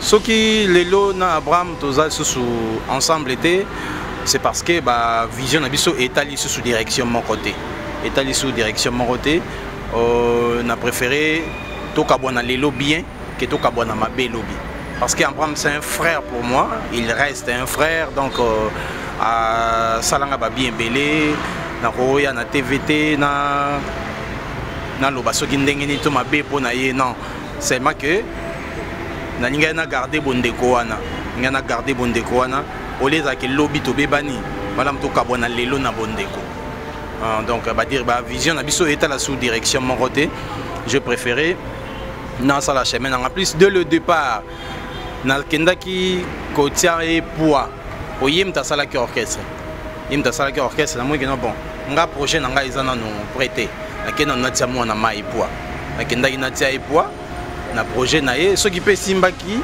Soki lelo na Abraham toza lisusu ensemble te, c'est parce que ba vision na biso etali lisusu direction moko te. Etali lisusu direction moko te. Na préféré tokabwana lelo bien que tokabwana mabe lobi. Parce que Abraham, c'est un frère pour moi, il reste un frère, donc asalanga ba bien ebele, nakoya na TVT na naloba soki ndenge nini to mabe mpo na ye, non, seulement que nalingaki na garde bondeko wana, ngai na garde bondeko wana olie ezalaki lobi tobebani, malamu tokabwana lelo na bondeko. Donc badire bavision na biso etala sous direction moko te, je préféré nasala chemin nanga. Plus de le départ nakendaki kotia ye poids po ye moto asalaki orchestre, ye moto asalaki orchestre. Namoniki no, bon, nga projet na ngai eza nano prêt te, nakende nano natia mwana mai poids. Nakendaki natia ye poids na projet na ye, soki mpe esimbaki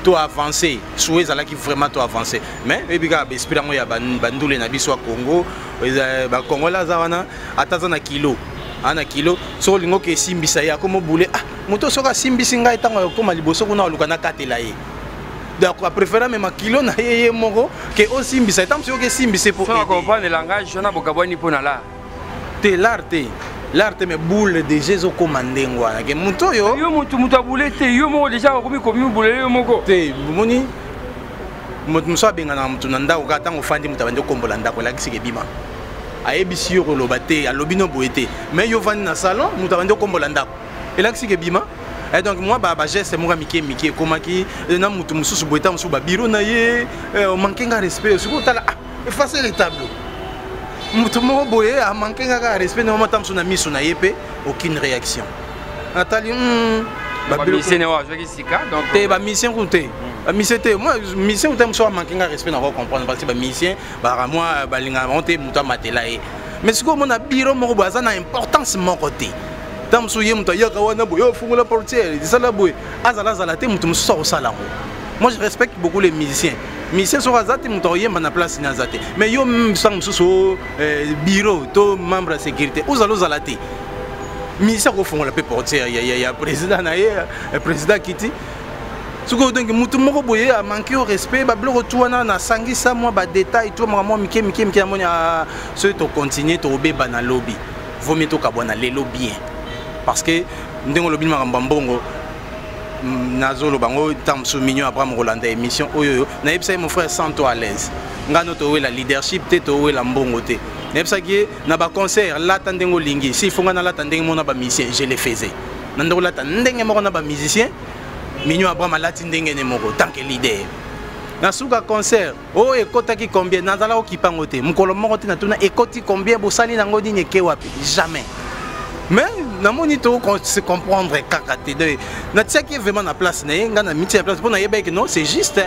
to avancé, souhait ezalaki vraiment to avancé. Mais oyebi kaka baesprit yango ya bandule na biso ya Congo, bacongolais aza wana, ata aza na kilo, aza na kilo, soki olingi oke esimbisa ye, akoma obule. Ah, moto soki asimbisi ngai, ntango akokóma liboso kuna, aluka nakatela ye. Donc apréféré amema kilo na ye ye moko ke osimbisa ye. Ntango soki esimbisa po comprendre langage wana, bokabwani mpo na la te, l'art te, l'art te, mais boule déjà ezokóma ndenge wana ke moto oyo Yo motu, moto abule te, yo moko déjà okomi komi bule yo moko. Te, bomoni, moto mosusu abenganaka motu na ndako kaka ntango ofandi, moto abandi okombola ndako, elakisika ebima, ayebisi yo koloba te, alobi no boye te, mais yo ovandi na salon, moto abandi okombola ndako, elakisika ebima. Et donc moi bageste moko ya mike mike ekomaki na motu mosusu boye, ta mosusu babiro na ye omanke nga respect, sikoyo otala, ah, effacer le tableau, moto moko boye amanke nga kaka respect na mama, ta mosusu na miso na ye mpe aucune réaction, natali. Bamusicien oyo azwaki sika donc Te, bamusicien kutu te, bamusicien te. Moi, musicien kutu mosusu amanke nga respect, nako comprendre, parce que bamusicien baka mwa balingaka bango te moto amatela ye. Mais sikoyo omona biro moko boye aza na importance moko te, ntango mosusu ye moto ayaka wana boye, ofungola portière, esala boye, azala azala te, moto mosusu akosala yango. Moi, je respecte beaucoup les musiciens. Musicien soki aza te, moto akoyemba na place ni aza te. Mais yo ntango mosusu bureau to membre ya sécurité, ozala ozala te, musicien akofungola mpe portière ya président na ye, président akiti sikoyo. Donc motu moko boye amanke yo respect, babiloko tu wana nasangisa mwa badetail tu, makambo mwa mike mike mike, namoni soki tocontinue tokobeba na lobi, vaut mieux tokabwana lelo bien. Parce que ndenge olobi makambo ya mbongo, nazoloba yango, ntango mosusu Mignon Abraham kolanda émission oyo, nayebisa ye: "Mon frère, sens toi à l'aise, ngai no towela leadership te, towela mbongo te." Nayebisaki ye na baconcert, lata ndenge olingi, si faut ngai nalata ndenge moko na bamusicien, je le faisais na ndenge olata ndenge moko na bamusicien. Mignon Abraham alati ndenge ne moko tant que leader. Na suka concert oyo ekɔtaki combien, nazala okipa yango te, mokolo moko te natuna ekɔti combien, bosali nango nini, eke wapi, jamais. Mais namoni to se comprendre kaka te. Donc natiaki ye vraiment na place na ye, ngai na mitia na place mpo nayebaki non, c'est juste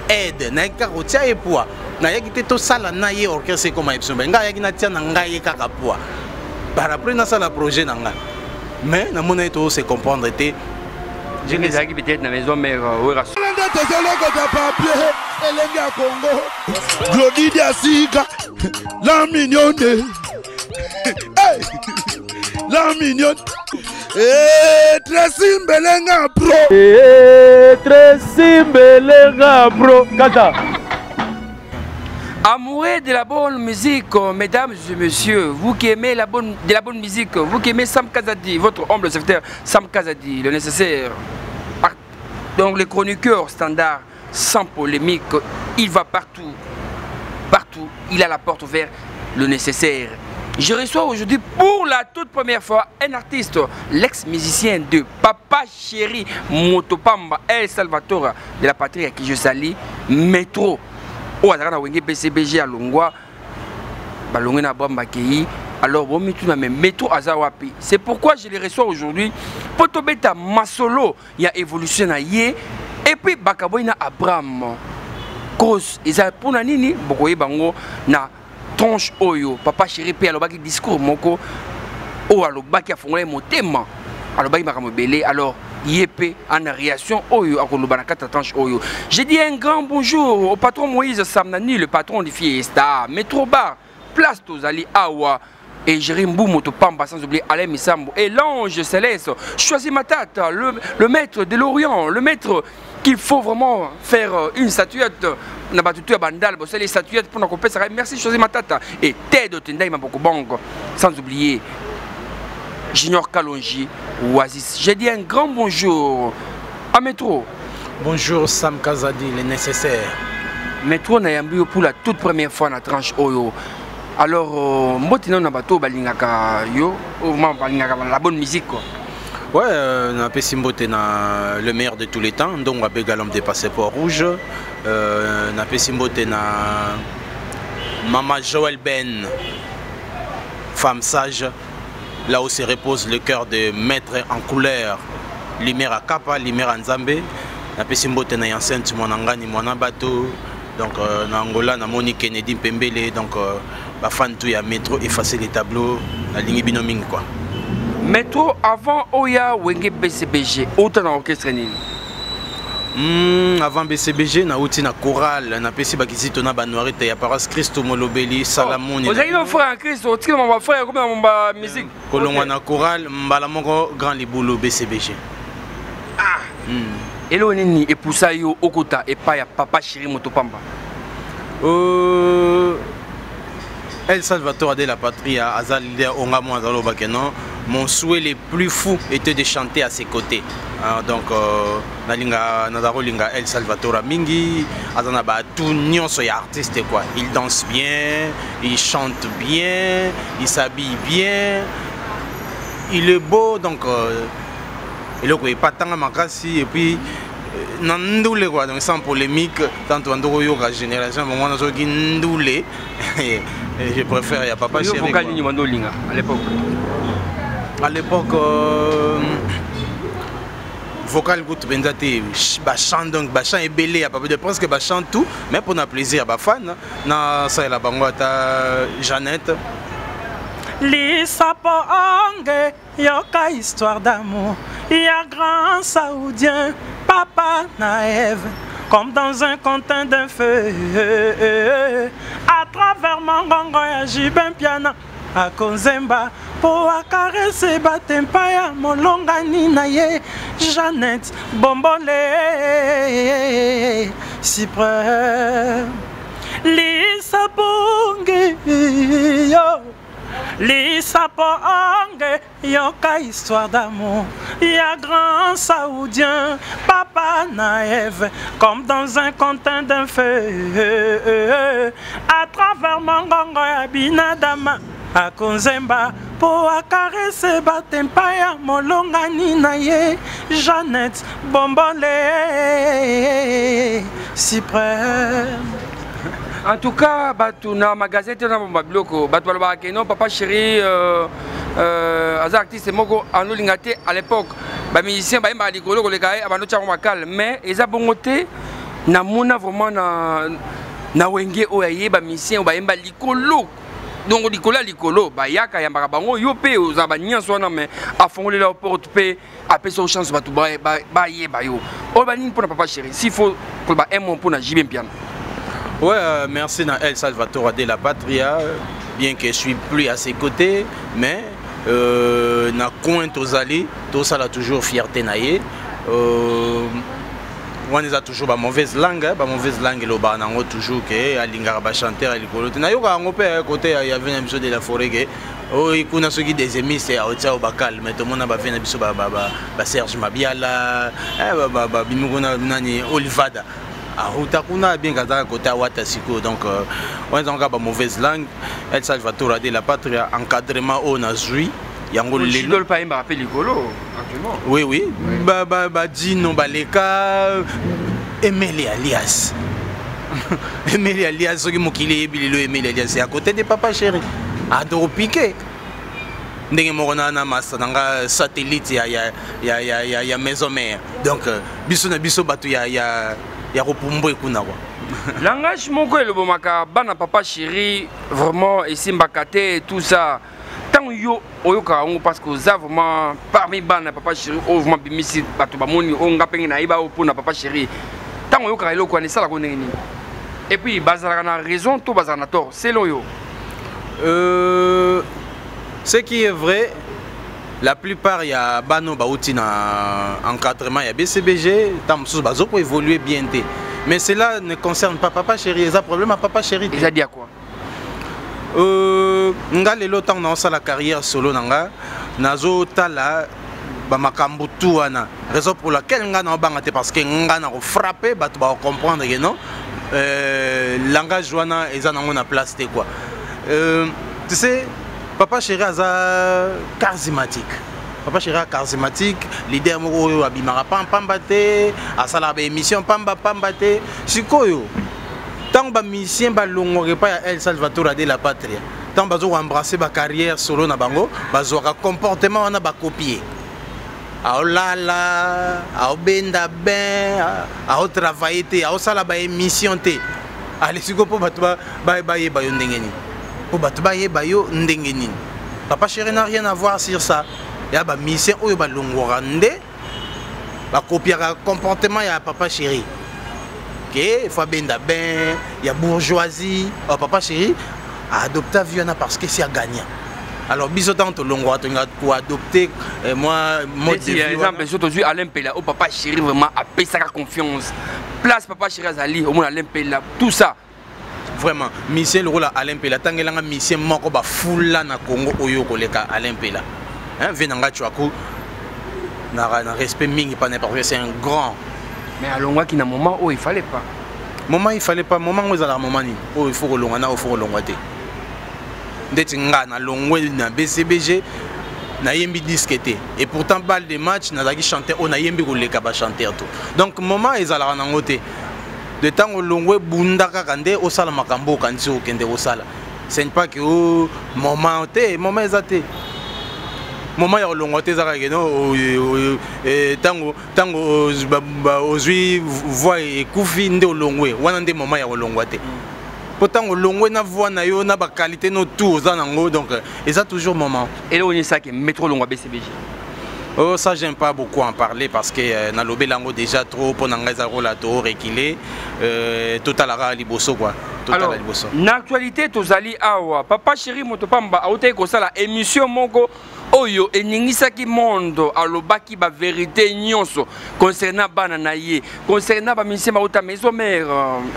aide, nayaki kaka kotia ye poids, nayaki te tosala na ye orchestre ekoma ye biso. Ngai ayaki natia na ngai ye kaka poids, par après nasala projet na ngai. Mais namoni ye to se comprendre te. Ndenge ezalaki peut-être na maison mère Wera. Nde tozolokota papier elenge ya Kongo, Glodi Asika la mignonne. Hey! La mignonne. Eh, Tracy Mbelenga bro. Eh, Tracy Mbelenga bro kata. Amoureux de la bonne musique, mesdames et messieurs, vous qui aimez de la bonne musique, vous qui aimez Sam Kazadi, votre humble serviteur Sam Kazadi, le nécessaire. Donc le chroniqueur standard, sans polémique, il va partout. Partout, il a la porte ouverte, le nécessaire. Je reçois aujourd'hui pour la toute première fois un artiste, l'ex-musicien de Papa Chéri Motopamba El Salvatore de la patrie à qui je salue, Métro. Oyo azalaka na Wenge BCBG ya longwa, balongwe na Abraham, bakei. Alors bomituna, mais Métro aza wapi? C'est pourquoi je le reçois aujourd'hui mpo tobeta masolo ya évolution na ye et puis bakabwani na Abraham, cause eza mpona nini, bokoyeba yango na tranche oyo. Papa Chéri mpe alobaki discours moko oyo alobaki, afungolaki motema, alobaki makambo ebele. Alors ye mpe ana réaction oyo akoloba na kati ya tranche oyo. Je dis un grand bonjour au patron Moïse Samnani, le patron du Fiesta Metro Bar, place tozali awa. Et Jerry Mboumo Pamba, sans oublier Alain Missambo. Et l'ange céleste, Choisis Matata, le maître de l'Orient, le maître qu'il faut vraiment faire une statuette. Na batutu ya bandal, bo les statuettes pour nous ça. Merci Choisis Matata et Ted Tendai Maboko Bongo, sans oublier Junior Kalonji Oasis. J'ai dit un grand bonjour à Métro. Bonjour Sam Kazadi, le nécessaire. Métro na yambi pour la toute première fois na tranche oyo. Alors mbote na bato balingaka yo, vraiment balingaka la bonne musique quoi. Ouais, na pesi mbote na le meilleur de tous les temps, ndongo abega l'homme des passeports rouges. Na pesi mbote na Mama Joël Ben, femme sage, là où se repose le cœur de maître en couleur, lumière à Kapa, lumière à Nzambe. Na pesi mbote na Yancente Mwanangani Mwana Bato. Donc na Angola na Moni Kennedy Pembele, donc ba fan tout ya métro effacer les tableaux na lingi bino mingi quoi. Métro avant oya Wenge BCBG, autant dans orchestre nini? Avant BCBG na outi na chorale na pesi bakizito na ba noirite ya Paras Christo Molobeli Salamoni. Ozali no frère en Christ, otiki na ba frère comme na ba musique. Kolongwa na chorale mbala moko grand libulu BCBG. Ah. Elo nini epusa yo okota epa ya papa chéri Motopamba? El Salvatore de la Patria, Azal leader onga mo azalo ba non. Mon souhait le plus fou était de chanter à ses côtés. Ah, donc nalinga nazaro linga El Salvatore mingi, azana ba tout nyonso ya artiste quoi. Il danse bien, il chante bien, il s'habille bien, il est beau donc eloko epatanga makasi et puis na ndule quoi, donc sans polémique, tant ndoko yoka génération bon wana soki ndule je préfère ya papa Yo chéri, vocal quoi. nini bando linga à l'époque? À l'époque vocal goûte benza te ba chant donc ba chant ebelé ya papa de presque ba chant tout mais pour na plaisir ba fan na ça la bango ata Jeannette Lisa po ange yoka histoire d'amour ya grand saoudien papa na Ève comme dans un contin d'un feu à travers mongongo ya Jibin Piana akonzemba po akarese batempa ya molongani na ye Jeannette Bombole Cyprès Lisa Bongi yo Lisa Ponge yoka histoire d'amour ya grand saoudien papa na Ève comme dans un contin d'un feu à travers mongongo ya binadama akonzemba po akarese batempa ya molongani na ye Jeannette Bombole Cyprès. En tout cas, bato na magasin te na bomba biloko, bato balobaka ke non papa chéri aza artiste moko anolinga te à l'époque. Ba musicien bayembaka likolo koleka ye, abando tiango makale, mais eza bongo te. Namona vraiment na wenge oyo aye ba musicien oyo bayemba likolo. Donc likolo ya likolo, bayaka yambaka bango, yo pe oza ba nyonso wana, mais afongolela yo porte pe apesa yo chance bato bayeba yo. Oyo ba nini mpona papa chéri? S'il faut koloba un mot mpona JB Mpiana. Ouais, merci na El Salvatore de la Patria, bien que je suis plus à ses côtés, mais na coin tozali, tosala toujours fierté na ye. Wana eza toujours ba mauvaise langue, hein, ba mauvaise langue eloba nango toujours que alingaka ba chanteur ya likolo te. Nayoka yango mpe, hein, côté ya vena biso de la forêt ke, oyo kuna soki des émisses ya otia ba calme, tomona ba vena biso ba Serge Mabiala, hein, ba bimi kuna nani Olivada. Aruta kuna bien kazaka côté Awata siko. Donc on est encore ba mauvaise langue. El Salvatore de la Patria encadrement o na zui yango Oyo lelo. Chidol pa yemba rappel likolo actuellement. Oui oui. Oui. Ba, ba, ba Dino Baleka Emeli alias. Emeli alias soki mokili yebi lelo Emeli alias c'est à côté de papa chéri. Adoro piqué. Ndenge moko na masa nanga satellite ya maison mère. Donc biso na biso bato ya kopumbwe kuna quoi. Langage moko elobomaka bana papa chéri vraiment esimbaka te tout ça. Tant yo oyoka yango parce que oza vraiment parmi bana papa chéri oyo vraiment bimisi bato bamoni oyo nga penge nayeba oyo mpona papa chéri. Tant oyokaka eloko wana esalaka ndenge nini? Et puis bazalaka na raison to bazalaka na tort selon yo? Ce qui est vrai, la plupart ya bano bauti na encadrement ya BCBG, tant mosusu bazo ko évoluer bien te. Mais cela ne concerne pas papa chéri, eza problème à papa chéri. Eza dia quoi? Nga lelo ntango naosala carrière solo na nga, nazotala bamakambo tu wana, raison pour laquelle nga naobanga te, parce que nga nakofrappe bato bakocomprendre ke non, langage wana eza nango na place te quoi. Tu sais, papa chéri aza charismatique. Papa chéri aza charismatique, leader moko oyo abimaka pampamba te, asalaka baémission pamba pamba te. Sikoyo ntango bamusicien balongwaka epai ya El Salvatore de la Patria, ntango bazo koembrasser bacarrière solo na bango, bazwaka comportement wana, bakopie: aolala, aobenda bain, aotravaille te, aosala baémission te. Ale sikoyo, mpo bato bayeba yo ndenge nini? Mpo bato bayeba yo ndenge nini? Papa chéri n'a rien à voir sur ça. Ya bamusicien oyo balongwaka nde bakopiaka comportement ya papa chéri, ke faut abenda bain ya bourgeoisie. Oh, papa chéri aadopta vie wana parce que si agagnant. Alors biso, ntango tolongwaka, tolingaka koadopte moi mode de vie. Exemple, so tozwi Alain Mpela, oyo papa chéri vraiment apesaka confiance, place papa chéri azali, omona Alain Mpela, tout ça. Vraiment, musicien lokola Alain Mpela, ntangelanga musicien moko bafula na Congo oyo koleka Alain Mpela. Hein, ve nanga Chwaku na respect mingi pana, parce que c'est un grand. Mais alongwaki na moment oyo il fallait pas. Moment il fallait pas, moment oyo ezalaka moment nini oyo il faut kolongwa na oyo faut kolongwa te? Ndeti nga nalongwe na BCBG, nayembi disque te, et pourtant balle de match nazalaki chanteur oyo nayembi koleka bachanteur to. Donc moment ezalaka nango te. De ntango olongwe, bunda kaka nde osala makambo okanisi okende kosala. Ce n'est pas que o moment te, moment eza te, moment ya kolongwa te. Eza kaka keno ntango ozwi voix ekufi nde olongwe, wana nde moment ya kolongwa te. Mpo ntango olongwe na voix na yo na baqualité no tout oza nango, donc eza toujours moment. Eloko nini esalaki Métro longwa BCBG? Oh, ça, j'aime pas beaucoup en parler parce que nalobi yango déjà trop. Mpo na ngai eza rola to reculer, totalaka liboso quoi, totala liboso. Na actualité tozali awa, papa chéri moto pamba autaki kosala émission moko oyo eningisaki monde. Alobaki bavérité nyonso concernant bana na ye, concernant bamusicien bauta maison mère,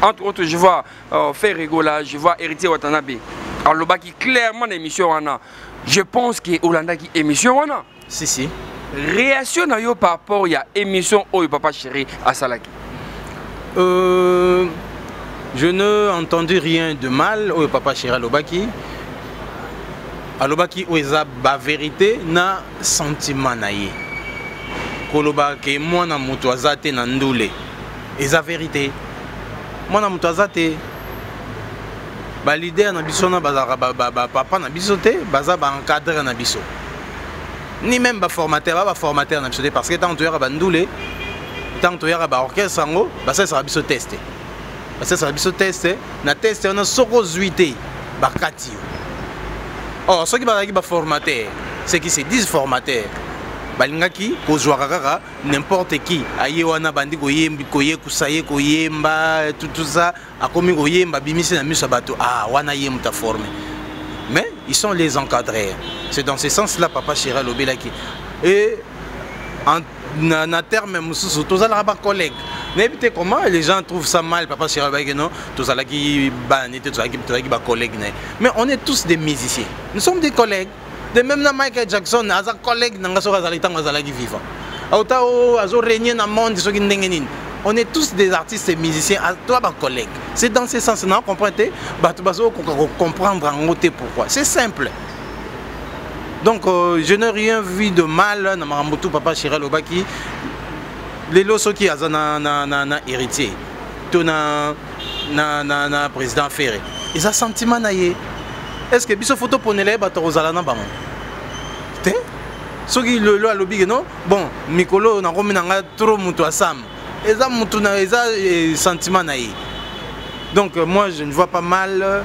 entre autres je vois Ferre Gola, je vois Héritier Watanabe. Alobaki clairement na émission wana. Je pense que olandaki émission wana. Si si. Réaction na yo par rapport ya émission oyo papa chéri asalaki? Je n'ai entendu rien de mal oyo papa chéri alobaki. Alobaki oyo eza bavérité na sentiment na ye. Koloba ke mwana moto aza te na ndule, eza vérité. Mwana moto aza te. Baleader na biso na bazalaka bapapa na biso te, baza baencadreur na biso, ni même baformateur, baformateur na biso te, parce que ntango toyaka bandule, ntango toyaka baorchestre yango, basalisaka biso test, basalisaka biso test. Na test wana, soki ozwi te, bakati yo. Or soki bazalaki baformateur, ceux qui se disent formateur, balingaki kozwaka kaka n'importe qui aye wana, bandi koyekusa ye koyemba, tout ça, akomi koyemba, abimisi na miso ya bato. Ah, wana ye moto aforme. Mais ils sont les encadreurs. C'est dans ce sens là papa chéri alobelaki. Et na terme mosusu, tozalaka bacollègue. Nayebi te comment les gens trouvent ça mal. Papa chéri alobaki non, tozalaki bana te, tozalaki bacollègue na ye. Mais on est tous des musiciens, nous sommes des collègues. De même na Michael Jackson aza collègue na nga. Soki azalaki, ntango azalaki vivant, auta o azorégner na monde, soki ndenge nini, on est tous des artistes et musiciens, toi bacollègue. C'est dans ce sens na comprendre te. Bato bazokoka kocomprendre yango te. Pourquoi? C'est simple. Donc je n'ai rien vu de mal na makambo tu papa chéri alobaki. Lelo soki aza na héritier to na président Ferre, eza sentiment na ye. Est ce que biso faut toponela ye bato kozala na bango te? Soki lelo alobi ke non, bon, mikolo oyo nakomi na nga trop moto asam, eza motu na eza sentiment na ye. Donc moi, je ne vois pas mal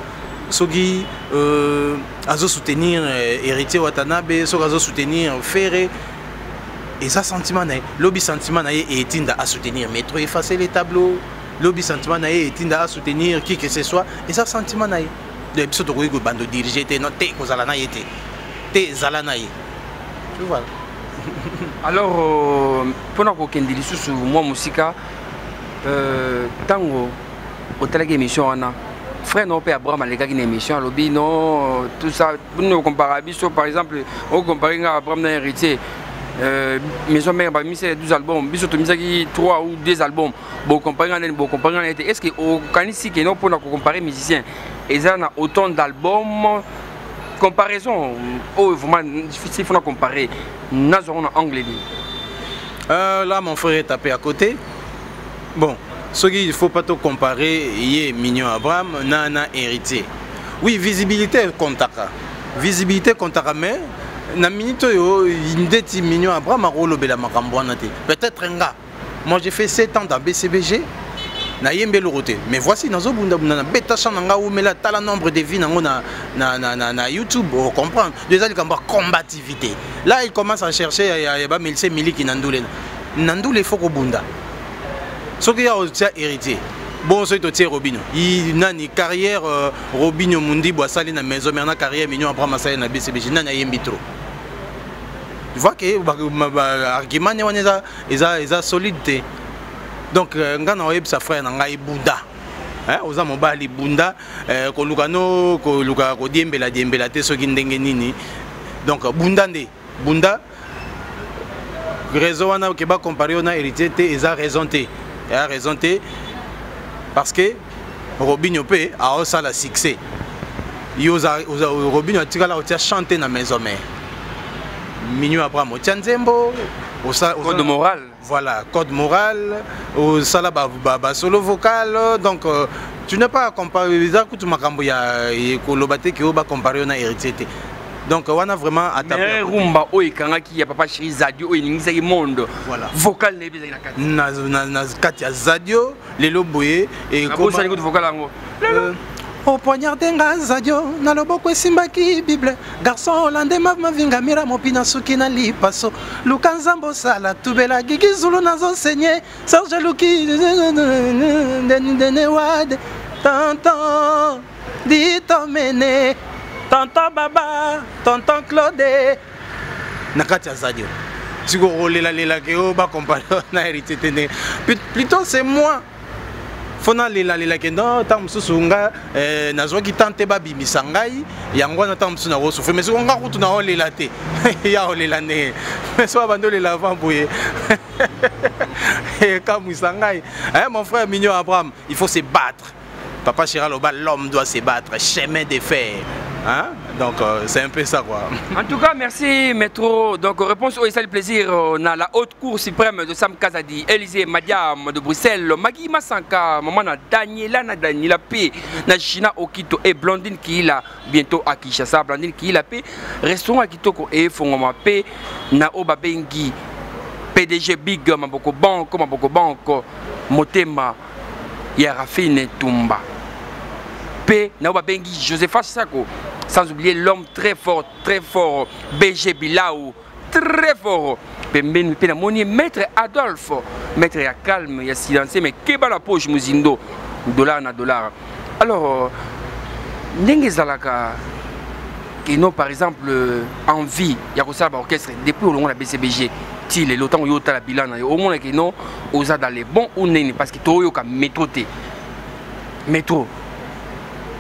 soki azosoutenir Héritier Watanabe, soki azosoutenir Ferre, eza sentiment na ye. Lobi sentiment na ye etinda asoutenir Métro Effacer les tableaux, lobi sentiment na ye etinda asoutenir qui que ce soit, eza sentiment na ye. Donc biso tokoki kobanda diriger te, no te, kozala na ye te. Te zala na ye. Tu vois. Alors mpona kokende lisusu mwa mosika, ntango otalaki émission wana, frère no mpe Abraham alekaki na émission, alobi non, tout ça bino okompara biso, par exemple okompare nga Abraham na Héritier, Maison Mère bamisa 12 albums, biso tomisaki 3 ou 2 albums, bokompare nga nani, bokompare nga nani te. Est ce que okanisi ke no mpona kocompare musicien eza na autant d'albums, comparaison oyo vraiment difficile, fona comparer nazwango na angle nini? Là, mon frère est tapé à côté. Bon, ce qu'il faut pas te comparer, ye Mignon Abraham na Héritier. Oui, visibilité comptaka, visibilité comptaka, mais na minute oyo ndeti Mignon Abraham akolobela makambo wana te. Peut-être nga, moi j'ai fait 7 ans dans BCBG, nayembi eloko te, mais voici nazobundabunda, na beta chant na nga, umela, tala nombre de vues nango na YouTube, ocomprendre. Eza likambo ya combativité. Là il commence à chercher ya bamelise miliki na ndule na ndule, il faut kobunda. Soki ya otia Héritier, bon, soki totie Robino nani, carrière Robino Mundibo asali na Maison Mère na carrière Mignon Abraham asali na BCBG, nani ayembi trop? Tu vois que argument ne wana eza solide te. Donc nga na oyebisa frère na ngai, bunda, oza mobali, bunda, koluka no koluka kodiembela diembela te soki ndenge nini. Donc bunda nde bunda. Raison wana ke bacompare yo na Héritier te, eza raison te, eza raison te, parce que Robinio mpe aosala succès. Yo Robinio atikala otia chante na Maison Mère, Mignon Abraham otia nzembo. Code moral. Voilà, code moral, osala basolo vocal. Donc tu n'as pas à comparer. Eza kutu makambo ya koloba te ke oyo bacompare yo na Héritier te. Donc wana vraiment. Ata rumba oyo ekangaki ya Papa Chéri, Zadio, oyo eningisaki monde. Voilà. Vocal na yebi ezalaki na kati. Na kati ya Zadio lelo boye. Ekosali kutu vocal yango. Opoignarde nga Zadio na loboko esimbaki Bible, garçon olande mavinga mira mopi na suki na lipaso, luka Nzambe osala tubela gigi zulu nazosenye Serge luki dene wade tonton ditomene tonton baba tonton Claude na kati ya Zadio. Sikoyo kolelalelaka oyo bacompare na Héritier te ndenge, plutôt c'est moi fo nalelalelake. No, ntango mosusu nga nazwaki tan te babimisa ngai yango wana, ntango mosusu nakosouffrir, mais siko nga kutu naolela te, ya olela ndenge, mais so abandi olela avant boye, ekamwisa ngai. Mon frère Mignon Abraham, il faut se battre. Papa Chéri aloba, l'homme doit se battre, chemin de fer, hein? Donc c'est un peu ça, quoi. En tout cas, merci Métro. Donc réponse au le plaisir na la haute cour suprême de Sam Kazadi, Élysée Madiam de Bruxelles, Magui Massanka, maman na Daniela na Daniela P, na China Okito et Blondine qui l'a bientôt à Kinshasa, Blondine qui l'a P, restaurant à Kitoko et Fongoma P, na Oba Bengi, PDG Big Maboko Banco, Maboko Banco, Motema, Yarafine Tumba. P, na Oba Bengi, Josepha Sako, sans oublier l'homme très fort, très fort, BG Bilao, très fort. Pembeni pe namoni maître Adolphe, maître ya calme, ya silencieux, mais keba la poche muzindo, dollar na dollar. Alors, ndenge ezalaka keno, par exemple, envie ya kosala ba orchestre depuis olongo na BCBG ti lelo, ntango yo otala bilan na yo, omona keno oza dans les bons ou nini? Parce que toyoka Métro te, Métro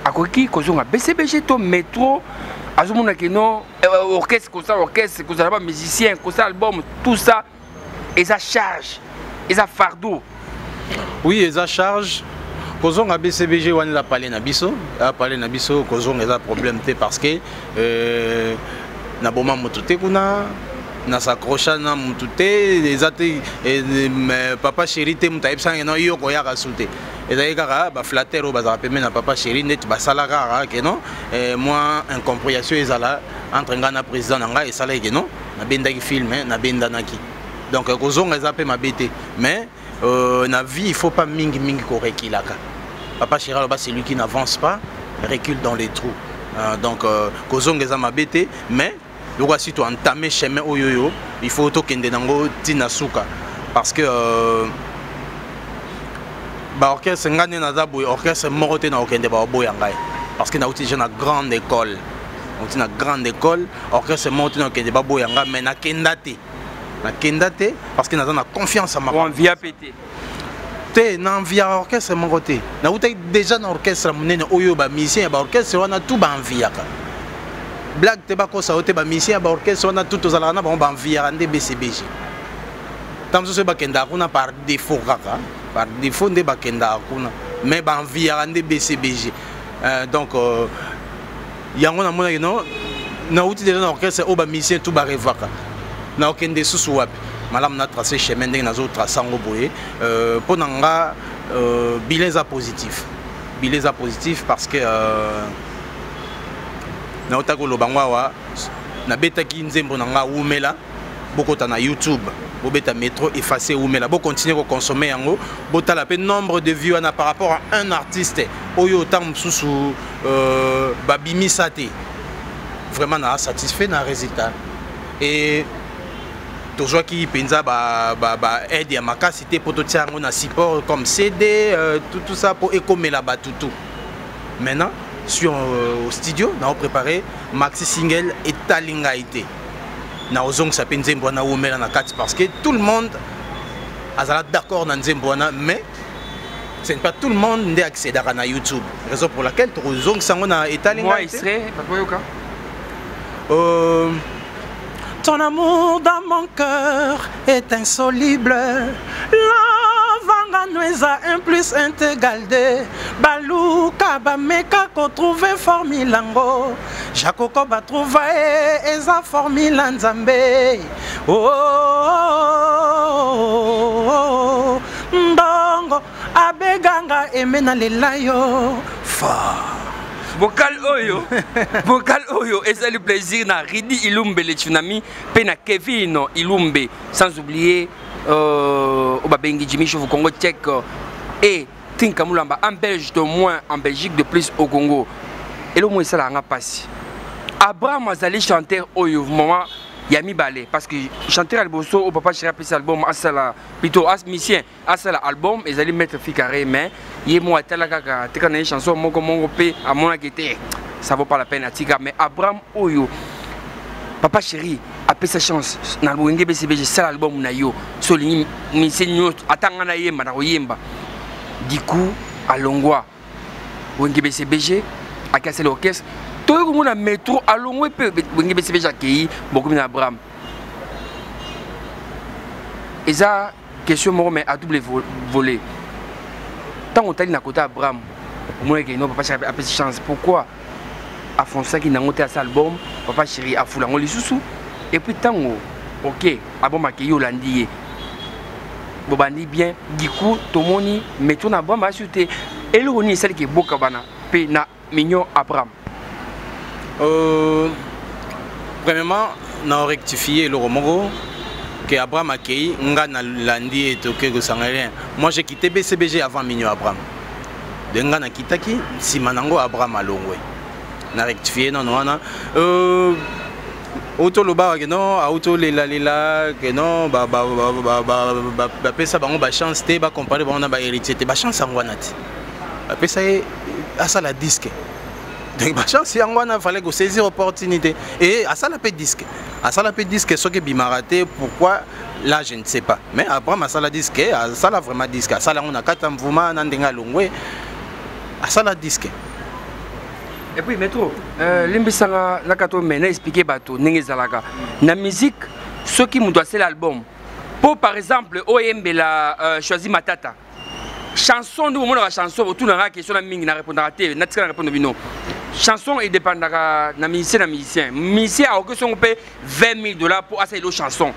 akoki kozonga BCBG to Métro azomona keno orchestre, kosala orchestre, kozala ba musicien, kosala album, tout ça eza charge, eza fardeau. Oui, eza charge. Kozonga BCBG wana eza pale na biso, eza pale na biso. Kozonga eza problème te, parce que naboma moto te kuna, nas'accrocha na motu te, eza te Papa Chéri te moto ayebisanga no yo koyaka su te. Ezali kaka baflatter oyo bazalaka pembeni na Papa Chéri, neti basala kaka ke non, mwa incompréhension ezala entre ngai na président na ngai, esalaki ke non, nabendaki film, nabendanaki. Donc kozonga eza mpe mabe te, mais na vie il faut pas mingi mingi korekilaka. Papa Chéri aloba, celui qui n'avance pas recule dans les trous. Donc kozonga eza mabe te, mais lokola si toentame chemin oyo oyo, il faut tokende nango ntina suka, parce que baorchestre, ngai nde naza boye, orchestre moko te na kokende baoboya ngai, parce que nauti déjà na grande école. Nauti na grande école, orchestre moko te nakende baboya nga, mais nakenda te. Nakenda te parce que naza na confiance ya makambo. Envia pe te. Te, na envia orchestre moko te. Nautaki déjà na orchestre monene oyo ba musicien ya ba orchestre wana tout ba enviaka. Blague te, bakosa yo te, ba musicien ya ba orchestre wana tout tozalaka na bango, ba enviaka nde BCBG. Ntango mosusu bakendaka kuna par défaut, kaka par défaut nde bakendaka kuna, mais ba enviaka nde BCBG. Donc yango namonaki no nauti déjà na orchestre oyo bamusicien tout barêvaka, naokende susu wapi? Malamu na trace chemin ndenge nazotrace yango boye. Mpo na nga, bilan eza positif, bilan eza positif parce que nautaki koloba ngo awa, nabetaki nzembo na nga Wumela. Bokota na YouTube, bobeta Metro Effacé Wumela, bocontinue koconsommer yango, botala mpe nombre de vues wana par rapport à un artiste oyo ntango mosusu babimisa te. Vraiment na satisfait na résultat et tozwaki mpenza ba aide ya makasi te mpo totia yango na support comme CD, tout ça mpo ekomela bato tout. Maintenant sur au studio nao préparé maxi single Etali ngai te. Naozongisa mpe nzembo wana Wumela na kati parce que tout le monde azala d'accord na nzembo wana, mais ce n'est pas tout le monde nde accédaka na YouTube, raison pour laquelle tokozongisa yango na Etali Moi ngai te. Extrait, bato bayoka. Ton amour dans mon cœur est insoluble. Lavanga nweza 1 plus 1 égale 2. Baluka bameka kotrouve formule yango. Jakoko batrouva ye, eza formule Nzambe. Oh, oh, oh, oh. Ndongo abeganga eme na lela yo fort. Vocal oyo ezali plaisir na Ridi Ilumbe le tsunami mpe na Kevin Ilumbe, sans oublier oyo babengi Jimmy Chauve Congo Tchèque et Tinka Mulamba, un Belge de moins en Belgique, de plus au Congo. Eloko mo esalaka nga mpasi, Abraham azali chanteur oyo moment ya mibale, parce que chanteur ya liboso oyo Papa Chéri apesi album asala, plutôt as musicien asala album, ezali Maître Ficarré. Mais ye mo atala kaka, atika na ye chanson moko moko mpe amonaki te ça vaut pas la peine, atika. Mais Abraham oyo Papa Chéri apesa chance na Wenge BCBG, sala album na yo so olingi, musicien nyonso ata nga nayemba na koyemba. Du coup alongwa Wenge BCBG, aki asala orchestre. Toyei komona Metro alongwe mpe Wenge BCBG, akei bokomi na Abraham. Eza question moko mais à double volet. Ntango otali na kota Abraham, omonaki no Papa Chéri apesi chance, pourquoi afonsaki nango te asa album? Papa Chéri afula yango lisusu. Et puis ntango ok, album akei, olandi ye, bobandi bien. Du coup tomoni Metro na Abraham asu te. Eloko nini esaliki eboka bana mpe na Mignon Abraham? Premièrement, na rectifier eloko moko que Abraham akei, nga nalandi ye, toke kosanga rien. Moi, j'ai quitté BCBG avant Mignon Abraham. De nga nakitaki nsima nango Abraham alongwe. Na rectifie nano wana. Autoloba ke non, autolelalela ke non, bapesa bango bachance te, bacompare bango na bahéritier te. Bachance yango wana te bapesa ye asala disque, donc bachance yango wana fallait kosaisir opportunité et asala mpe disque, asala mpe disque. Soki ebimaka te, pourquoi là, je ne sais pas. Mais Abraham asala disque, asala vraiment disque, asala yango na kati ya mvuma na ndenge alongwe, asala disque. Et puis Metro, limbisanga naka to mena expliquer bato ndenge ezalaka na musique. Soki moto asala album, po par exemple oyembela Choisi Matata chanson, nde omonaka chanson, otunaka question na mingi, na répondaka te, natika na répondre bino. Chanson edépendaka na musicien na musicien. Musicien akoki songo mpe 20 000 $ mpo asala elo chanson.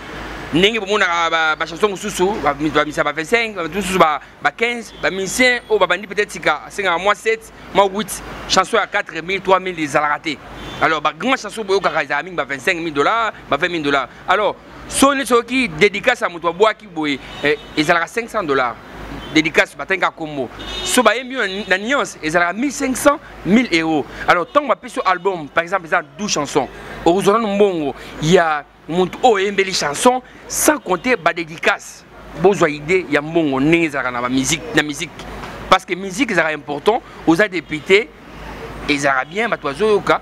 Ndenge bomonaka bachanson mosusu, bamisa ba 25, mosusu ba 15, bamusicien oyo babandi peut-être sika asengaka mwa 7, mwa 8. Chanson ya 4 000, 3 000 ezalaka te. Alors bagrand chanson boyokaka ezalaka mingi ba 25 000 $, ba 20 000 $. Alors soni soki dédicace ya moto abwaki boye, ezalaka 500 $. Dédicace batangaka kombo, so bayembi yo na nuance, ezalaka 1500, 1000 euros. Alors ntango bapesi yo album, par exemple eza 12 chansons, okozwa nanu mbongo ya moto oyo oyembeli chanson, sans compter badédicace. Bozwa idée ya mbongo ndenge ezalaka na bamusique, na musique, parce que musique ezalaka important. Oza député, ezalaka bien, bato bazoyoka.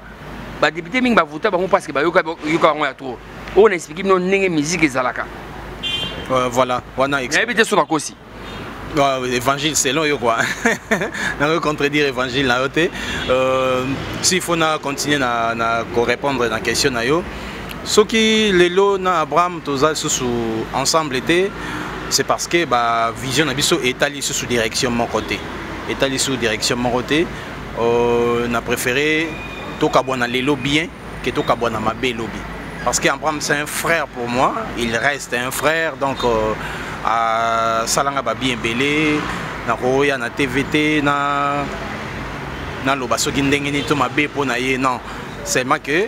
Badéputé mingi bavota bango parce que bayoka yoka bango ya trop. Oyo na expliqué bino ndenge musique ezalaka. Voilà, wana. Nayebi te so nakosi. Évangile selon yo quoi. Nakoki contredire évangile na yo te. S'il faut na continuer na korépondre na question na yo, soki lelo na Abraham toza lisusu ensemble te, c'est parce que bavision na biso etali lisusu direction moko te, etali lisusu direction moko te. Na préféré tokabwana lelo bien que tokabwana mabe lobi, parce que Abraham, c'est un frère pour moi, il reste un frère. Donc asalanga babien ebele. Nakoya na TV te na naloba soki ndenge nini to mabe mpo na ye, non. Seulement que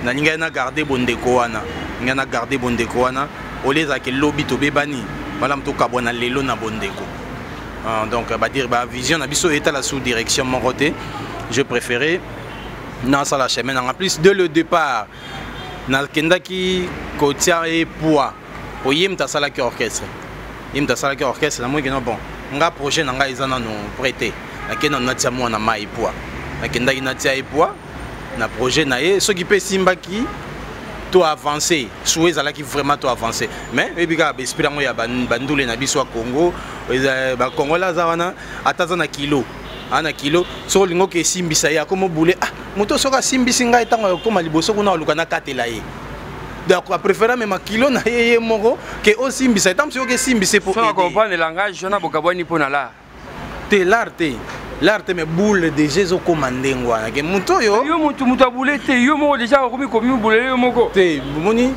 nalingai na garde bondeko wana, ngai na garde bondeko wana. Olie ezalaki lobi tobebani, malamu tokabwana lelo na bondeko. Donc badire bavision na biso etala sous direction moko te, je préférais nasala chemin nanga. Plus dès le départ nakendaki kotia ye poids po ye moto asalaki orchestre, ye moto asalaki orchestre. Namoni keno bon, nga projet na ngai eza nano prêt te, nakende nano natia mwana mai poids. Nakendaki natia ye poids na projet na ye. Soki mpe esimbaki, to avancé. Souhait ezalaki vraiment to avancé, mais oyebi kaka baesprit yango ya bandule na biso ya Congo. Bacongolais aza wana, ata aza na kilo, aza na kilo, soki olingi oke esimbisa ye, akoma obule. Ah, moto soki asimbisi ngai, ntango akokóma liboso kuna, aluka nakatela ye. Donc apréféré amema kilo na ye ye moko ke osimbisa ye. Ntango soki esimbisa ye po so comprendre langage wana, bokabwani mpo na l'art. Te, l'art te, l'art te, mais boule déjà ezokóma ndenge wana ke moto oyo. Yo motu abule te, yo moko déjà okomi komi bule yo moko. Te, bomoni,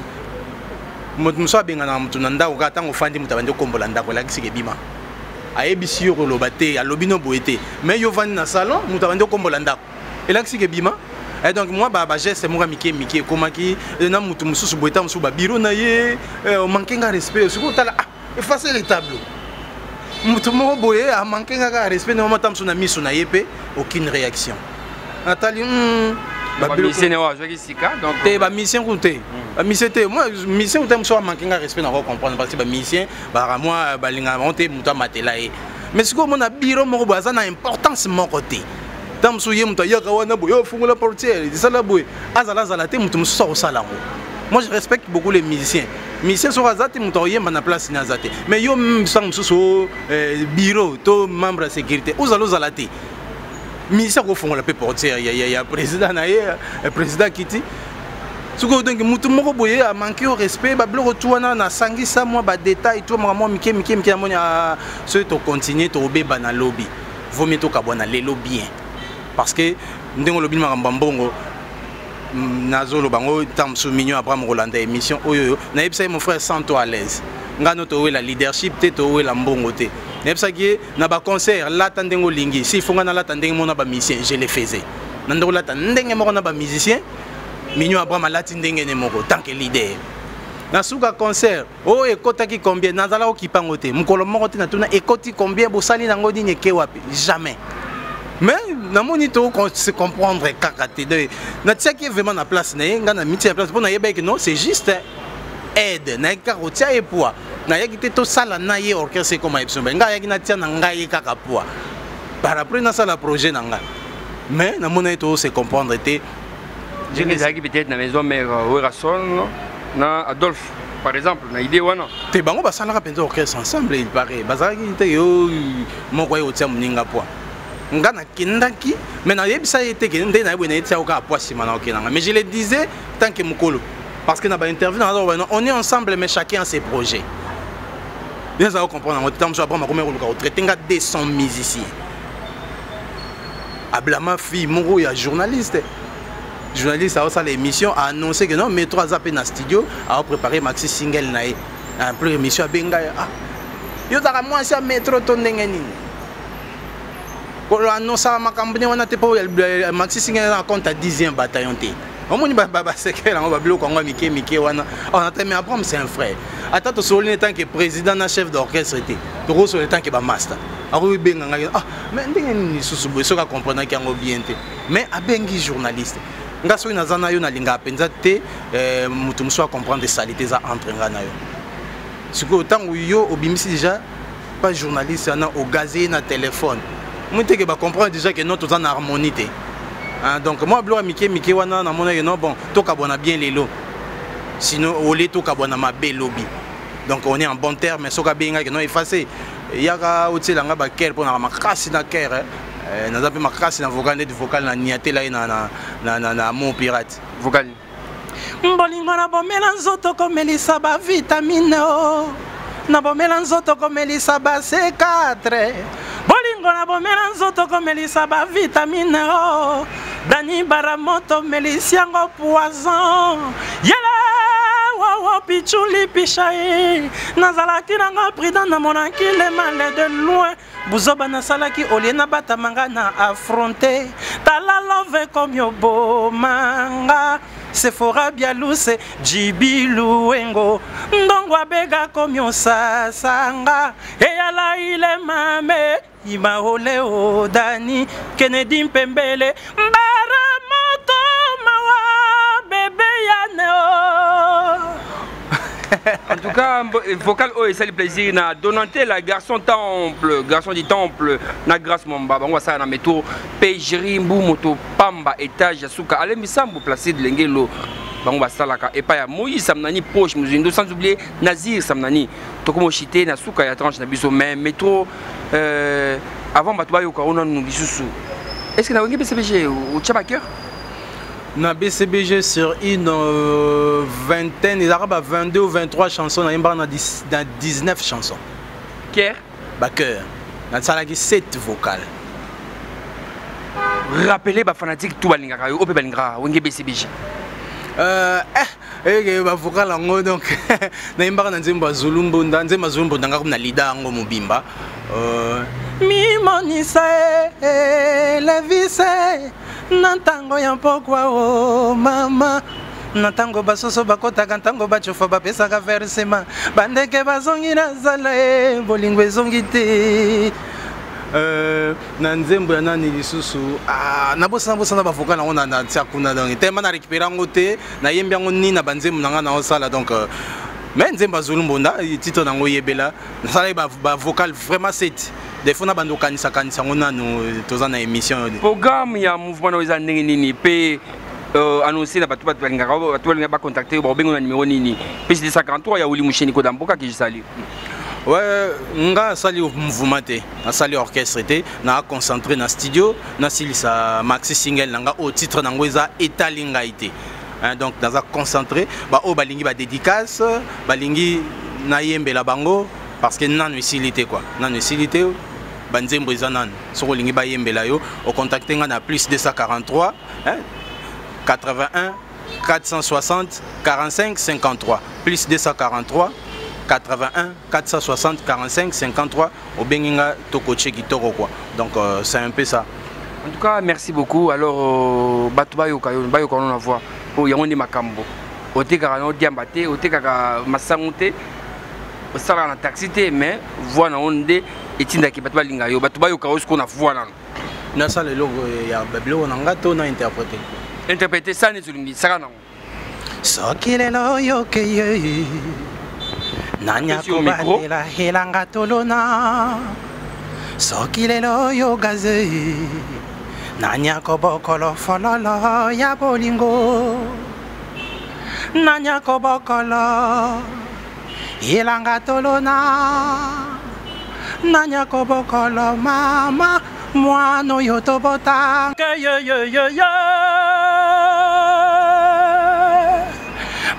moto mosusu abenganaka motu na ndako kaka ntango ofandi, moto abandi okombola ndako, elakisika ebima. Ayebisi yo koloba te, alobi no boye te, mais yo ovandi na salon, moto abandi okombola ndako, elakisika ebima. Et donc moi, bageste moko ya mike mike ekomaki na motu mosusu boye, ta mosusu babiro na ye omanke nga respect. Sikoyo otala, ah, effacer le tableau, moto moko boye amanke nga kaka respect ndenge mata mosusu na miso na ye mpe aucune réaction. Natali bamusicien oyo azwaki sika donc. Te, bamusicien kutu te, bamusicien te. Moi, musicien kutu mosusu amanke nga respect, nako comprendre, parce que bamusicien baka mwa balingaka bango te moto amatela ye. Mais sikoyo omona biro moko boye aza na importance moko te, ntango mosusu ye moto ayaka wana boye, ofungola portière, esala boye, azala azala te, moto mosusu akosala yango. Moi, je respecte beaucoup les musiciens. Musicien soki aza te, moto akoyemba na place ni aza te. Mais yo ntango mosusu bureau to membre ya sécurité, ozala ozala te, musicien akofongola mpe portière ya président na ye, président akiti soki. Donc motu moko boye amanke yo respect, babiloko tu wana nasangisa mwa badetail to makambo mwa mike mike mike. Namoni soki tocontinue, tobeba na lobi. Vaut mieux tokabwana lelo bien, parce que ndenge olobi makambo ya mbongo, nazoloba ngo ntango mosusu Mignon Abraham kolanda émission oyo. Nayebisa ye: mon frère, sens toi à l'aise. Ngai no towela leadership te, towela mbongo te. Nayebisaki ye na baconcert, lata ndenge olingi. Si faut ngai nalata ndenge moko na bamusicien, je le faisais. Na ndenge olata ndenge moko na bamusicien, Mignon Abraham alati ndenge ne moko tant que leader. Na suka concert oyo ekɔtaki combien, nazala okipa yango te. Mokolo moko te natuna ekɔti combien, bosali nango nini, eke wapi, jamais. Mais namoni to se comprendre kaka te. Donc natiaki ye vraiment na place na ye, ngai na mitia na place mpo nayebaki non, c'est juste aide. Nayaki kaka kotia ye poids, nayaki te tosala na ye orchestre ekoma ye biso. Ngai ayaki natia na ngai ye kaka poids, par après nasala projet na ngai. Mais namoni ye to se comprendre te. Ndenge ezalaki peut-être na maison mère, Werason na Adolphe par exemple, na idée wana. Te, bango basalaka mpenza orchestre ensemble, il paraît bazalaki te. Yo moko aye kotia moninga poids, nga nakendaki, mais nayebisa ye te ke nde nayebi nayebisa yo kaka poids nsima na okendanga. Mais je le disais tant que mokolo, parce que na bainterview na, on est ensemble, mais chacun a ses projets. Bien, ça comprendre yango te. Ntango mosusu Abraham akomi koluka kotraite nga 200 musiciens, ablama fille moko ya journaliste. Journaliste aosala émission, aannonce que non, Métro aza mpe na studio, aopréparé maxi single na ye. En plus émission abenga ye: ah, yo ozalaka mwasi ya Métro to ndenge nini? Annonçaka makambo ndenge wana te, mpo maxi single eza na compte ya 10e bataillon te. Omoni basekele yango, babiloko yango ya mike mike wana. Mais Abraham, c'est un frère. Ata tosololi tant que président na chef d'orchestre te, tokosola tant que bamaster. Akoki benga ngai: ah, mais ndenge nini lisusu boye? Soki akomprenaki yango bien te, mais abengi journaliste. Nga soki naza na yo, nalingaka mpenza te moto mosusu acomprendre salité eza entre nga na yo. Sikoyo ntango yo obimisi déjà pas journaliste wana, ogaze ye na téléphone, omoni teke bacomprendre déjà ke non, toza na harmonie te. Hein, donc moi biloko ya mike mike wana namonaki non, bon, tokabwana bien lelo, sinon olie tokabwana mabe lobi. Donc on est en bon terme. Soki abengaki non, efface, yaka otielanga bakere mpo naka makasi na kere, eh, naza mpe makasi na vocal, neti vocal na niatela ye na mon pirate. Vocal. Bolingo na bomela nzoto komelisa bavitamine o na bomela nzoto komelisa ba C4. Bolingo na bomela nzoto komelisa bavitamine o Dani Baramoto melisi yango poison yele wowo pichuli pichai. Nazalaki nango prudent, namonaki le mal de loin. Buzoba nasalaki olie nabatamanga na affronte. Tala love komi obomanga Sephora Bialuse Jibi Luengo ndongo abega komi osasanga eyala ile mame imaole o Dani Kennedy Mpembele mbara moto mawa bebe yane o. En tout cas, vocal oyo esali plaisir na Donatella, garçon temple, garçon du temple, na Grâce Mwamba. Bango basala na métro pe Jerry Mbu moto pamba étage ya suka Alembi Sambo Placide Lengelo. Bango basalaka epai ya Moïse Samnani Poche Muzindo, sans oublier Nazir Samnani. Tokomo chité na suka ya tranche na biso, mais métro avant bato bayoka ona nanu lisusu. Est-ce que na Wenge BCBG otya ba cœur? Na BCBG, sur une vingtaine, ezalaka ba 22 ou 23 chansons, nayembaka na 19 chansons. Cœur? Bachœur nasalaki 7 vocal. Rappelez bafanatique tout balingaka yo, oyo mpe balingaka Wenge BCBG. Eke bavocal yango, donc nayembaka na nzembo ya Zulu Mbunda, nzembo ya Zulu Mbunda nga komi na lida yango mobimba. Mimonisa e levise na ntango ya mpokwa o mama, na ntango basoso bakotaka, ntango bacofa bapesaka versema, bandeke bazongi na zala e bolingo ezongi te. Na nzembo ya nani lisusu, ah, nabosana bosana bavocal yango na tia kuna, donc tellement na récupéré yango te, nayembi yango nini na banzembo na nga naosala. Donc mais nzembo ya Zulu Mbonda, titre nango yebela, nasalaki bavocal vraiment 7. Des fois na bando kanisa kanisa yango nanu toza na émission. Programme ya mouvement na eza ndenge nini mpe annoncé na bato, bato balingaka, bato balingaka bacontacte, bakobenga na numéro nini? Mpe 243 ya Wili Musheni Koda Mboka ke je salue. Ouais, nga asali mouvement te, asali orchestre te, na concentré na studio, nasilisa maxi single na nga oyo titre nango eza Etali ngai te. Hein, donc naza concentré. Baoyo balingi badédicace, balingi nayembela bango, parce que nanu esili te quoi, nanu esili te, banzembo eza nanu. Soki olingi bayembela yo, ocontacte nga na plus 243, hein, 81 460 45 53, plus 243 81 460 45 53. Obengi nga, tokotie kitoko quoi. Donc c'est un peu ça. En tout cas, merci beaucoup. Alors bato bayoka yo, bayoka na voix oyo yango nde makambo. Otekaka na odiamba te, otekaka masango te, osalaka na taxi te, mais voix na yo nde etindaki bato balinga yo. Bato bayoka yo sikoyo na voix nano. Nasala eloko ya babiloko na nga to na interprété? Interprété sa neti olingi, saka nango. Soki lelo oyoke ye, nani Apesi yo micro. Akobatela elanga tolona? Soki lelo oyo gaze, nani akobokolo fololo ya bolingo? Nani akobokolo elanga tolona? Nani akobokolo mama mwana oyo tobota? Ye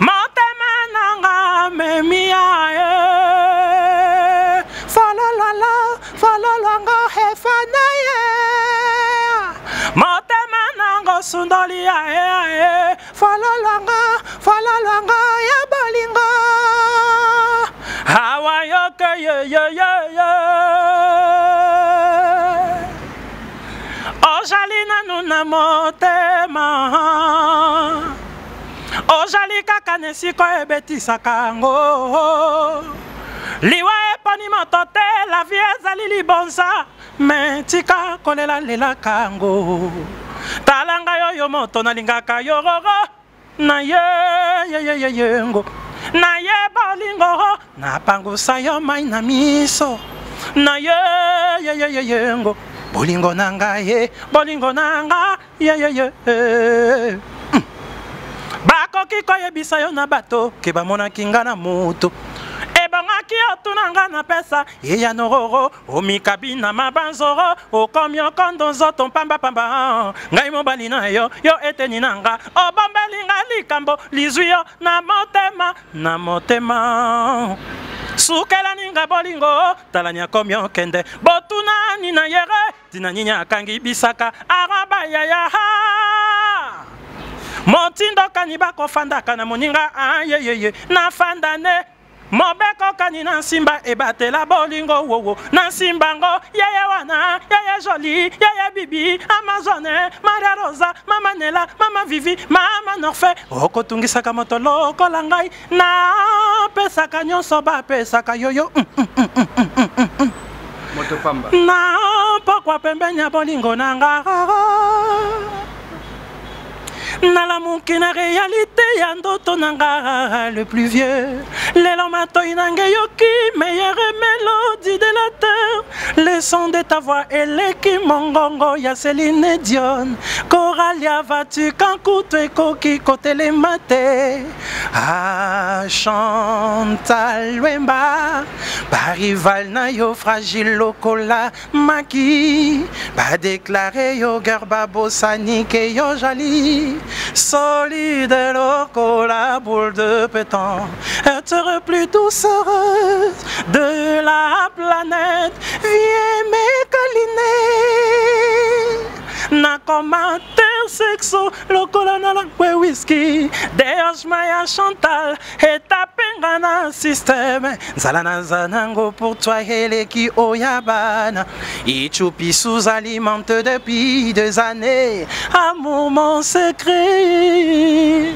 motema nanga memi ya ye folololo fololongo hefana ye motema nango sundoli ya ye ye fololongo fololongo ya bolingo awa yoke ye ye ye ye ozali nanu na motema, ozali kaka na esika ebetisaka yango. Liwa eponi moto te, la vie ezali libonza, me tika kolelalelaka yango. Tala ngai oyo moto nalingaka yo roro na ye ye ye ye yengo na ye bolingo napangusa yo mai na miso na ye ye ye ye yengo bolingo na ngai ye bolingo na nga. yeyeye. Bakoki koyebisa yo na bato ke bamonaki nga na moto ebongaki otuna nga na pesa eyano roro omikabi na mabanzoro okomi okondo nzoto mpambapamba ngai mobali na yo yo eteni na nga obombeli nga likambo lizwi yo na motema na motema sukelani nga bolingo talani akomi okende botunani na yere tina nini akangi bisaka araba yaya motindo kani bakofandaka na moninga ayeyeye nafanda ne mobeko kani na nsimba ebatela bolingo wowo na nsimba ngo yeye wana yeye joli yeye bibi amazone maria rosa mama nela mama vivi mama norfe okotungisaka moto lokola ngai napesaka nyonso bapesaka yoyo mm, mm, mm, mm, mm, mm, mm. Moto pamba. Na pokwa pembeni ya bolingo na nga nalamuki na réalité ya ndoto na nga le plus vieux lelo matoi na nga eyoki meilleure mélodie de la terre le son de ta voix eleki mongongo ya Céline Dion chorale ya Vatican kutu ekoki kotelema te. Ah, Chantal Wemba, barival na yo fragile lokola maki, badeklare yo guerre babosani ke yo jali, solide lokola boule de pétanque, être plus douce heureuse de la planète, viens me câliner. Nakoma sexo lokola na langwe whisky dehors ya Chantal etapenga na système nzala naza nango pour toi eleki oya bana ichupi sous-alimente depuis 2 années amour mon secret.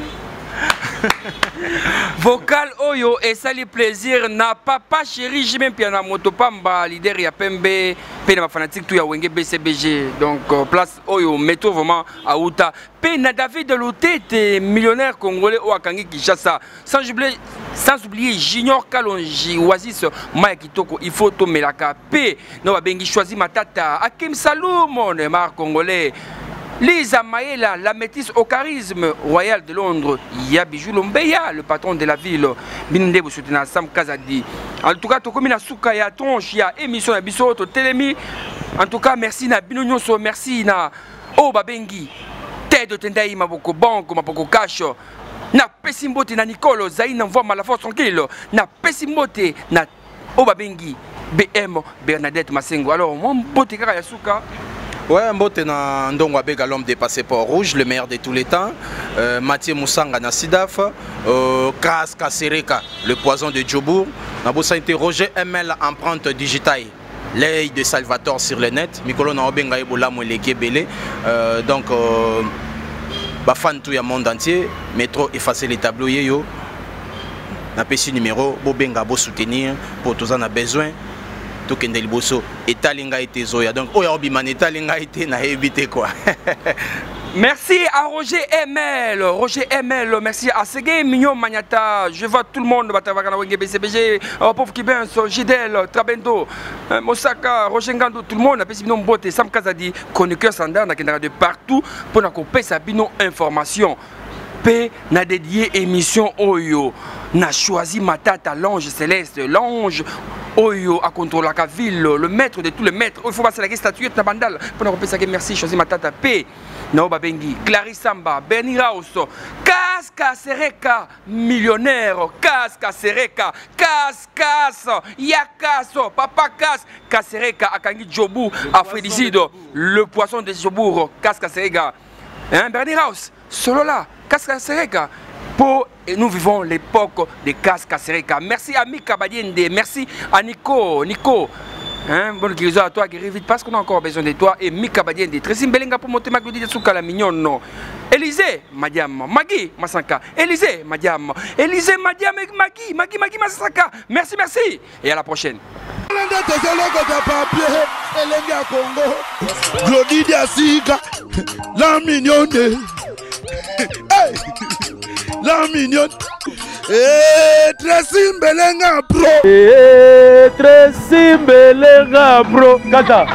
Vocal oyo esali plaisir na papa chéri JB Mpiana moto pamba leader ya pembe pe na ba fanatique tout ya Wenge BCBG donc place oyo métro vraiment auta pe na David Lutete millionnaire congolais o akangi Kinshasa sans oublier Junior Kalonji Oasis Maya Kitoko il faut to melaka pe no babengi choisi Matata Akim Saloum Neymar congolais Lisa Maëla, la métisse au charisme royal de Londres, Yabijou Lombeya, le patron de la ville, Binde Boussoutina Sam Kazadi. En tout cas, tokomi na suka ya tronche ya émission ya biso to telemi. En tout cas, merci na bino nyonso, merci na o babengi Ted Tendai Maboko Banque, Maboko Cash. Na pesi mbote na Nicole Zaina Mvoa Malaforce tranquille. Na pesi mbote na o babengi BM Bernadette Masengo. Alors, moi mbote kaka ya suka. Ouais, mbote na Ndongo Abega, l'homme des passeports rouges, le meilleur de tous les temps. Mathieu Moussanga na Sidaf, Kras Kasereka, le poison de Djobourg. Na bosanité Roger ML empreinte digitale, l'œil de Salvatore sur le net. Mikolo na obenga ebola mweleke belé. Donc ba fan tout ya monde entier, métro effacer les tableaux yeyo. Na pesi numéro bobenga bo soutenir pour tous en a besoin. Tokende liboso etalinga ete zoya donc oya obima na etalinga ete na éviter quoi. Merci à Roger ML, Roger ML, merci à Segué Mignon Magnata, je vois tout le monde, Batavaka na Wenge BCBG, Pauvre Kibens, Gidel, Trabendo, Mosaka, Roger Ngando, tout le monde, apesi bino mbote, Sam Kazadi, chroniqueur standard, na kendaka de partout pour na kopesa bino information. P na dédié émission oyo na choisi Matata l'ange céleste, l'ange oyo a contrôlé la ville, le maître de tous les maîtres. Il faut passer la statuette na bandal pour na kopesa merci choisi Matata P na babengi Clarisse Samba, Bernie House, Kaska Sereka millionnaire, Kaska Sereka, Kas Yakaso, Papa Kas Kasereka akangi Djobour a Félicide, le poisson de Djobour, Kaska Sereka. Hein, Bernie House, solo là, Kaska Sereka. Pour et nous vivons l'époque des Kaska Sereka. Merci à Mika Badiende, merci à Nico, Nico. Hein, bonne guérison à toi, guéris vite parce qu'on a encore besoin de toi. Et Mika Badiende, Tracy Mbelenga pour monter Maglodi de Souka la mignonne, non. Élisée, Madiam, Magui, Massanka. Élisée, Madiam, Élisée, Madiam et Magui, Magui, Magui, Massanka. Merci, merci. Et à la prochaine. Glody Diasika, la mignonne. Hey, la mignonne. Eh, Tracy Mbelenga pro. Eh, Tracy Mbelenga pro. Kata.